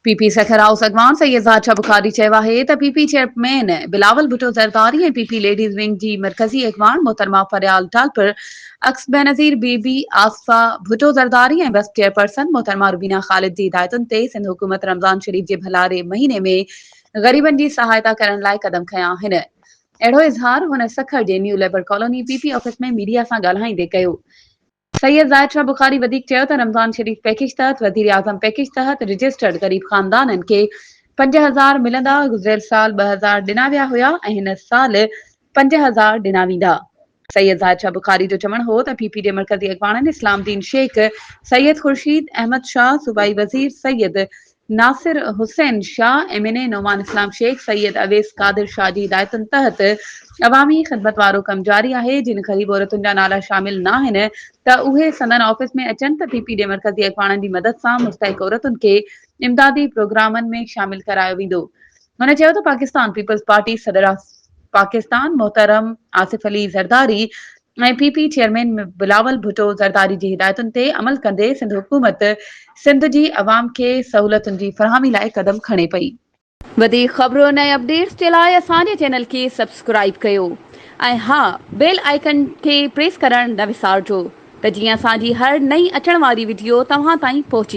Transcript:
P P Sukkur house اڳواڻ سيد زاهد شاهه بخاري چيو آهي ته P P chairman Bilawal Bhutto Zardari ۽ P P ladies wing جي مرڪزي اڳواڻ محترمه فريال ٽالپر، عڪس بينظير بي بي آصفه ڀٽو زرداري ۽ بس چيئرپرسن محترمه روبينا خالد جي هدايتن تي سنڌ حڪومت رمضان شريف جي ڀلاري مهيني ۾ غريبن جي سهائتا ڪرڻ لاء قدم کنيا آهن. اهڙو اظهار هن سکر جي new labour colony P P office ۾ media سان ڳالهائيندي ڪيو. سيد زاهد شاهه بخاري وڌيڪ چيو ته رمضان شريف پيڪيج تحت وزيراعظم پيڪيج تحت رجسٽرڊ غريب خاندانن کي 5000 ملندا، گذريل سال 2000 ڏنا ويا هيا ۽ هن سال 5000 ڏنا ويندا. سيد زاهد شاهه بخاري جو چوڻ هو ته پي پي جي مرڪزي اڳواڻن اسلام الدين شيخ، سيد خورشيد احمد شاهه، صوبائي وزير Syed Nasir Hussain Shah, M N A Noman Islam Shaikh, Syed Awais Qadir Shah جي هدايتن تحت عوامي خدمت وارو ڪم جاري آهي، جن غريب عورتن جا نالا شامل ناهن ته اهي سندن آفيس ۾ اچن ته پي پي جي مرڪزي اڳواڻن جي مدد سان مستحق عورتن کي امدادي پروگرامن ۾ شامل ڪرايو ويندو. هن چيو ته پاڪستان پيپلز پارٽي صدر پاڪستان محترم Asif Ali Zardari ۽ P P chairman Bilawal Bhutto Zardari جي هدايتن تي عمل ڪندي سنڌ حڪومت سنڌ جي عوام کي سهولتن جي فراهمي لاء قدم کڻي پئي. وڌيڪ خبرن ۽ اپڊيٽس جي لاء اسان جي چينل کي سبسڪرائيب ڪيو ۽ ها بيل آئيڪن کي پريس ڪرڻ نه وسارجو ته جيئن اسان جي هر نئين اچڻ واري وڊيو توهان تائين پهچي.